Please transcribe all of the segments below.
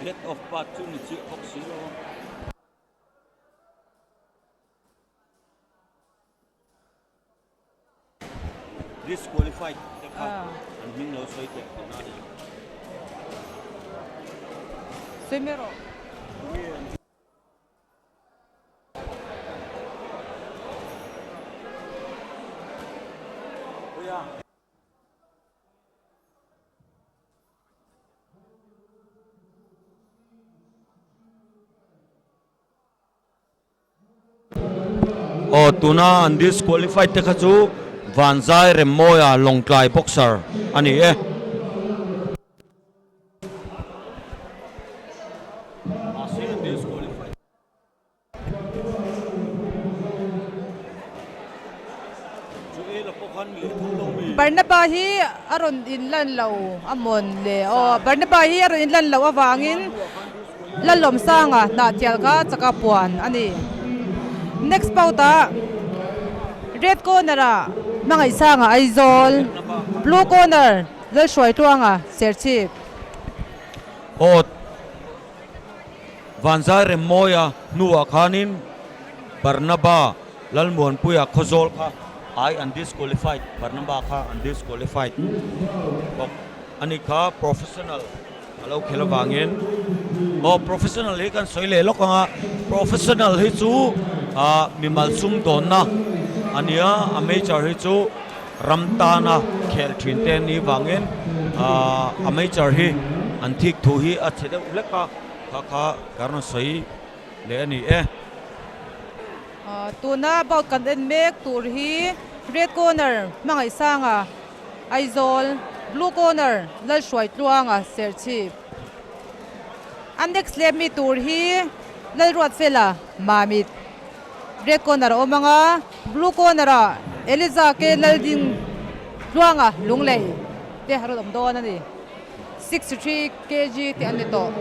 Date of birth chu ni chiah bawk si lo. Disqualified te kha an hming lo sawi teh tihna a ni. Sawi mai rawh. Aw tuna an disqualified te kha chu Vanzai Remmawia Lawngtlai boxer a ni e. Barnaba hi a rawn inlan lo a mawn le aw Barnaba hi a rawn inlan loh avangin Lalawmsanga hnahtial kha chaka puan a ni. Next bout ah Red corner ah Hmangaihsanga Aizawl, Blue corner Lalhruaitluanga Serchhip. Aw. Vanzai Remmawia hnuah khanin Barnaba Lalmuanpuia Khawzawl kha ai an disqualified, Barnaba kha an disqualified bawk a ni kha professional a lo khel avangin aw professional hi kan sawi leh lawk ang a, professional hi chu ah mimal sum dawnna a nia a major hi chu ram tana khel thin te an nih vangin ah a major hi an thik thu hi a chhe deuh hlek a kha kha ka rawn sawi leh a ni e. Tuna bout kan en mek tur hi red corner Hmangaihsanga Aizawl, blue corner Lalhruaitluanga Serchhip. A next leh mi tur hi Lalruatfela Mamit. Red corner a awm ang a, blue corner ah Eliza ke Lalding Tluanga Lunglei te a rawn awm dawn a ni. 63 kg te an ni tawh.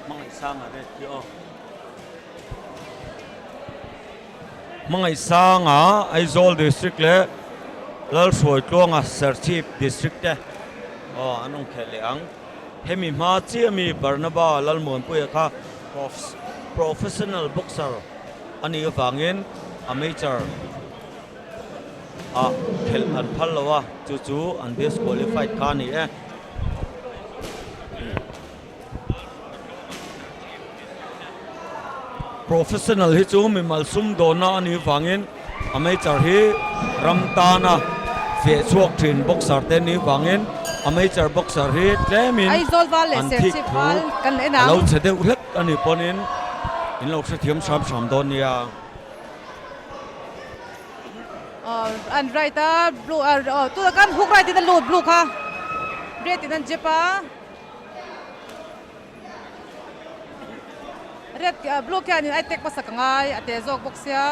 Hmangaihsanga red khi aw. Hmangaihsanga Aizawl District leh Lalhruaitluanga Serchhip District te aw an awm khelh leh ang. Hemi hma chiah mi Barnaba Lalmuanpuia kha professional boxer a nih avangin amateur ah khelh an phal lo a, chu chu an disqualified kha a ni e. Professional hi chu mimal sum dawnna a nih vangin amateur hi ram tana feh chhuak thin boxer te nih vangin amateur boxer hi tlemin an thik thu a lo chhe deuh hlek a nih pawhin in lo hrethiam hram hram dawn nia. An right a blue tunah khan hook right in a lut blue kha red in an jab a. Red blue khianin ai tek hmasa ka ngai a te zawk bawk sia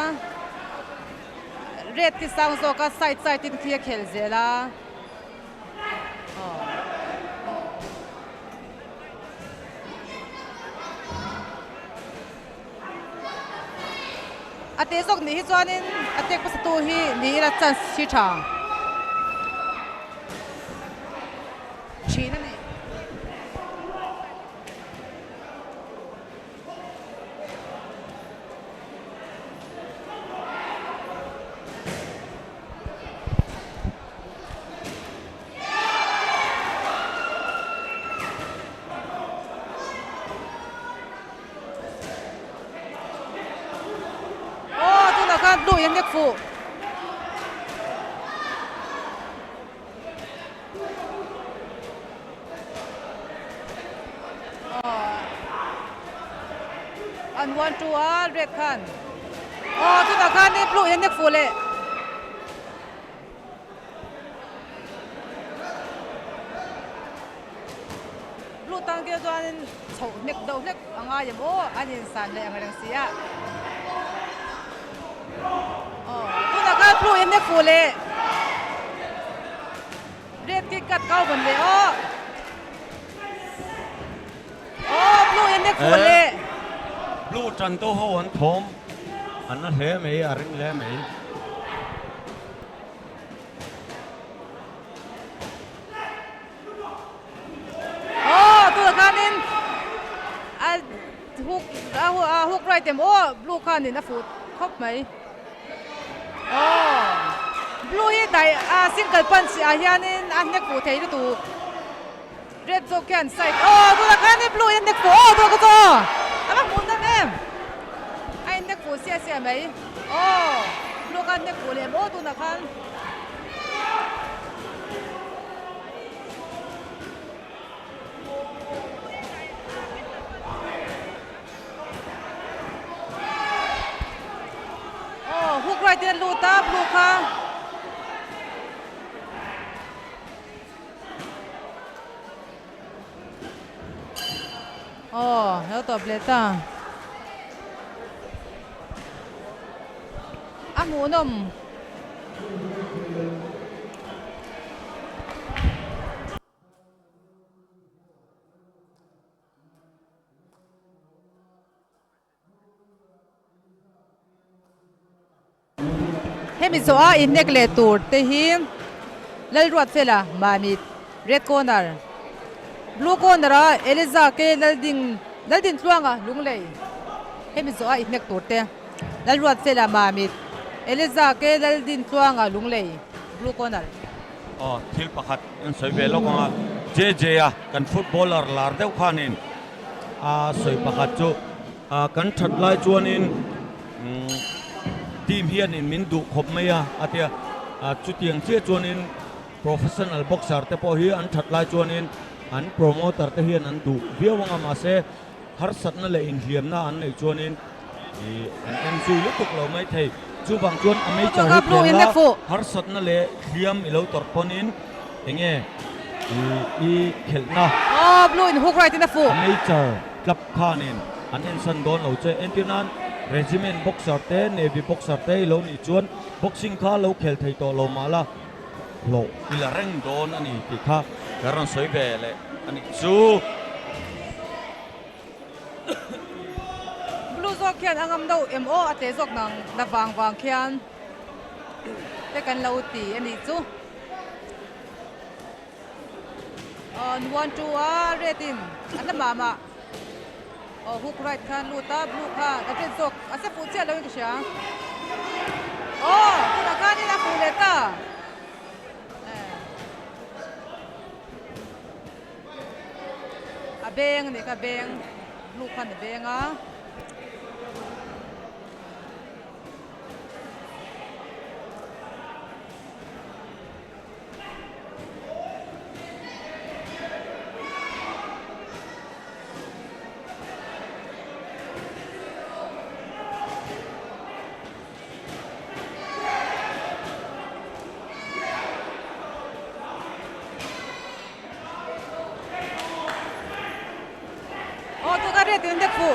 red khi sang zawk a side side in khi a khel zel a aw. A te zawk nih hi chuanin a tek hmasa tu hi ni ila chance hi tha. Thin a ni. Aw tunah khan blue in a nek fuh. An one two a red khan aw chutah khan in blue in a nek fuh leh. tan khi chuanin chhoh hnek deuh hlek a ngai em aw an insan leh ang reng si a. Aw tunah khan blue in nek fuh leh red khi cut kau vawn leh aw. Aw blue in nek fuh leh. Blue tan to ho an thawm an na hle mai a ring hle mai. Aw tunah khanin a hook a hook right em aw blue khanin a fuh khawp mai aw blue hi dai a single punch ah hianin a hnek fuh thei lutuk red zawk hian side aw tunah khanin blue in hnek fuh aw tunah kha chu aw a va hmuh nawm em a inhnek fuh siah siah mai aw blue khan hnek fuh leh em aw tunah khan. Aw hook right in a lut a blue kha. Aw lo tawp leh ta. A hmuhnawm. Hemi zawha inhnek leh tur te hi Lalruatfela Mamit red corner blue corner a Eliza ke Lalding Laldintluanga Lunglei hemi zawha inhnek tur te Lalruatfela Mamit Eliza ke Laldintluanga Lunglei blue corner. Aw thil pakhat an sawi ve lawk ang a JJ a kan footballer lar deuh khanin a sawi pakhat chu kan that lai chuanin Team hianin min duh khawp mai a, a ti a. Chutiang chiah chuanin professional boxer te pawh hi an that lai chuanin an promoter te hian an duh viau ang a, mahse harsatna leh inhliamna an neih chuanin an en zui lutuk lo mai thei. Chuvang chuan amateur hi khel la, harsatna leh hliam i lo tawrh pawnin enge i khelhna amateur club khanin an ensan dawn lo che. Entir nan Regiment boxer te, Navy boxer te i lo nih chuan boxing kha lo khel thei tawh lo mah la, hlawh i la reng dawn a ni tih kha ka rawn sawi ve leh a nih chu. Blue zawk khian a ngam deuh em aw a teh zawk nang la vang vang khian te kan lo ti a nih chu. Aw one two a red in a hla mah mah aw hook right khan lut a blue kha ka red zawk a se fuh chiah lo in ka hria aw tunah khanin a fuh leh ta a beng a nih kha beng blue khan a beng a. Aw tu ka ret in dek fu.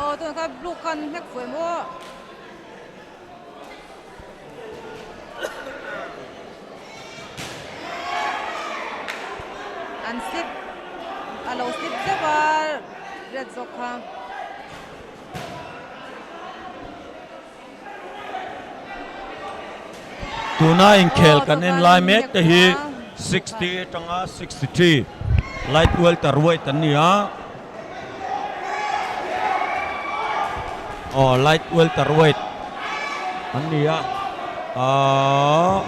Aw tunah khan blue khan hnek fuh em aw. An slip a lo slip zeuh a red zawk kha. Tuna inkhel kan en lai mek te hi 60 atanga 63 light welter weight an ni a. Aw light welter weight an ni a. Ahh.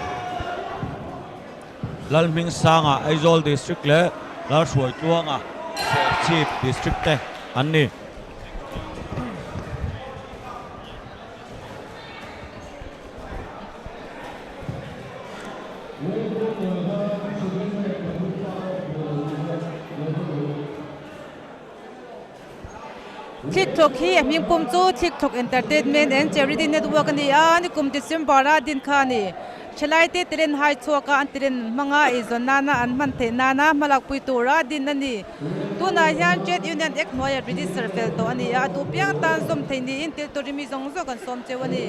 Lalhmingsanga Aizawl District leh Lalhruaitluanga Serchhip District te an ni. Thlikthlawk hi a hming pum chu Thlikthlawk Entertainment and Charity Network a ni a, nikum December a din kha a ni. Thalaite talent hai chhuak a, an talent hmanga eizawn nana an hman theih nana hmalakpui tura din a ni. Tunah hian Trade Union Act hnuaia register fel tawh a ni a, a duh piang tan zawm theih niin tel turin mi zawng zawng kan sawm cheu a ni.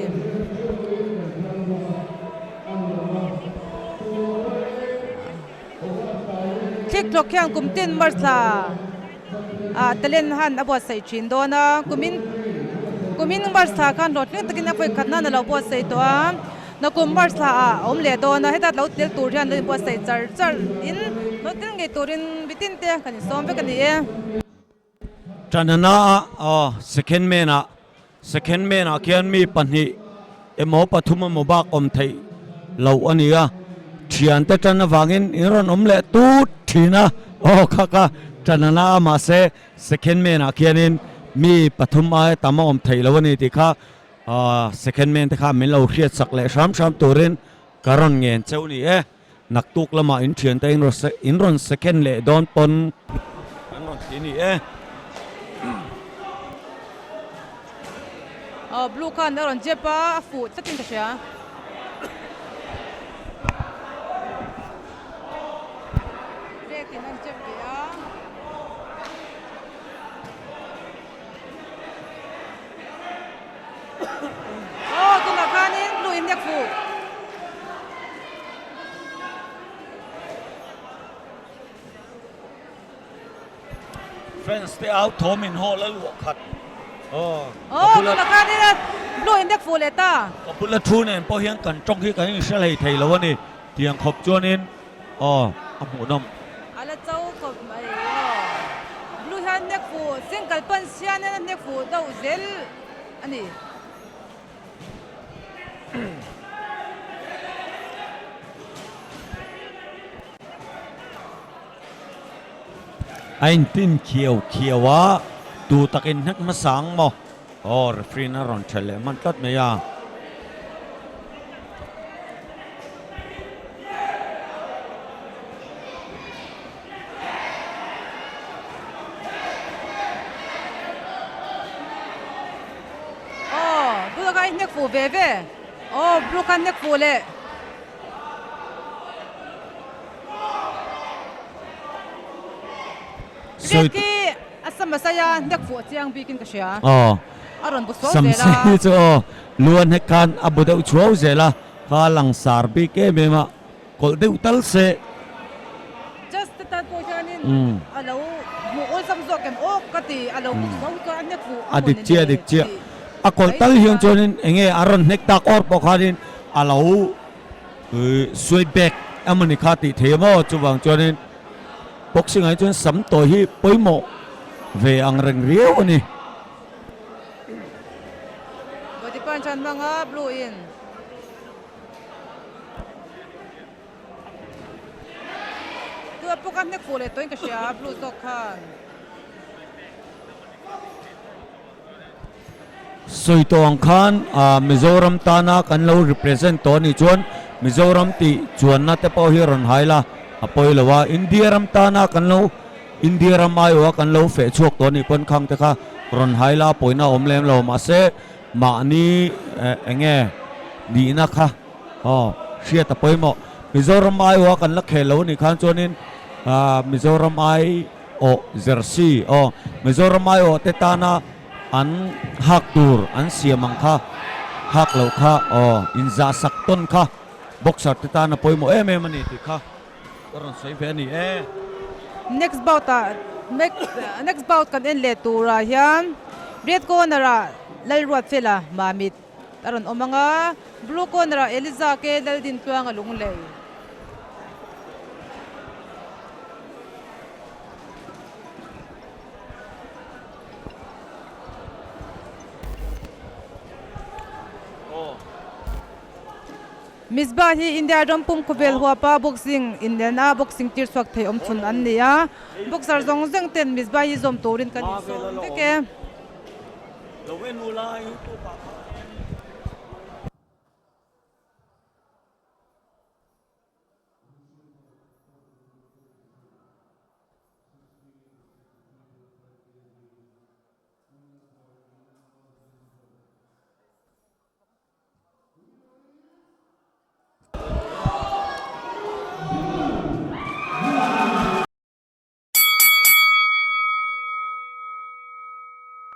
Thlikthlawk hian kum tin March thla ah talent han a buatsaih thin dawn a, kumin kumin March thla khan hlawhtling takin a vawikhat nan a lo buatsaih tawh a. Nakum March thla ah a awm leh dawn a, heta lo tel tur hian lo inbuatsaih char char in lo tel ngei turin mitin te kan insawm vek a ni e. Tanana ah aw second man ah second man ah khian mi pahnih emaw pathum emaw bak awm theih loh a ni a, thiante tan avangin in rawn awm leh tut thin a, aw kha kha Tanana ah mahse second man ah khianin mi pathum aia tam a awm theih loh a ni tih kha Aw second man te kha min lo hriat sak leh hram hram turin ka rawn ngen cheu ni e. Naktuk lamah in thian te in rawn second leh dawn pawn kan rawn ti ni e. Aw blue khan a rawn jep a, a fuh tlatin ka hria. Red in an jep ve a. Aw tunah khanin blue in nek fuh. Fans te au thawm in haw la luah khat. Aw Aw tunah khanin blue in nek fuh leh ta. Ka bula thu nen pawh hian kan tawng hi kan inhre hlei thei lo a ni. Tiang khawp chuanin Aw, a hmuhnawm. A la cho khawp mai aw. Blue hian hnek fuh, single punch hian a hnek fuh deuh zel a ni. A intin khiau khiau a, tu takin hnek hmasa ang maw? Aw, referee in a rawn ṭhelh leh hman tlat mai a. Aw, blue kha i hnek fuh ve ve. Aw, blue kha hnek fuh leh. Red khi a sam a sai a, hnek fuh a chiang bikin ka hria. Aw, A rawn bu suau zel a. Sam sei chu aw, lu a hnek khan a bu deuh chhuau zel a, kha langsar bik em em a. Kawlh deuh tal se. Just te tan pawh hianin a lo hmuh awlsam zawk em aw ka ti, a lo buk zo chuan a hnek fuh a dik chiah a dik chiah. A kawlh tal hian chuanin eng nge a rawn hnek tak awr pawh khanin a lo suai back emawni kha tih thei emaw chuvang chuanin boxing ah hi chuan sam tawi hi pawimawh ve ang reng riau a ni. Body punch an hmang a blue in. Tuna pawh khan hnek fuh leh tawhin ka hria a blue zawk khan. Sawi tawh ang khan Mizoram tana kan lo represent tawh anih chuan Mizoram tih chuanna te pawh hi rawn hai la a pawi lo a, India ram tana kan lo India ram aiawha kan lo feh chhuak tawh anih pawn khang te kha rawn hai la a pawina a awm lem lo mahse Mahni eng nge nihna kha aw hriat a pawimawh. Mizoram aiawha kan la khel lo anih khan chuanin Mizoram aiawh jersey aw Mizoram aiawh te tana an hak tur an siam ang kha hak loh kha aw inzah sak tawn kha boxer te tana pawimawh em em a ni tih kha ka rawn sawi ve a ni e. Next bout ah next bout kan en leh turah hian red corner ah Lalruatfela Mamit a rawn awm ang a, blue corner ah Eliza ke Laldintluanga Lunglei. Mizba hi India ram pum khawvel huapa boxing inelna boxing tir chhuak thei awm chhun an ni a, boxer zawng zawng ten Mizba hi zawm turin kan insawm vek e.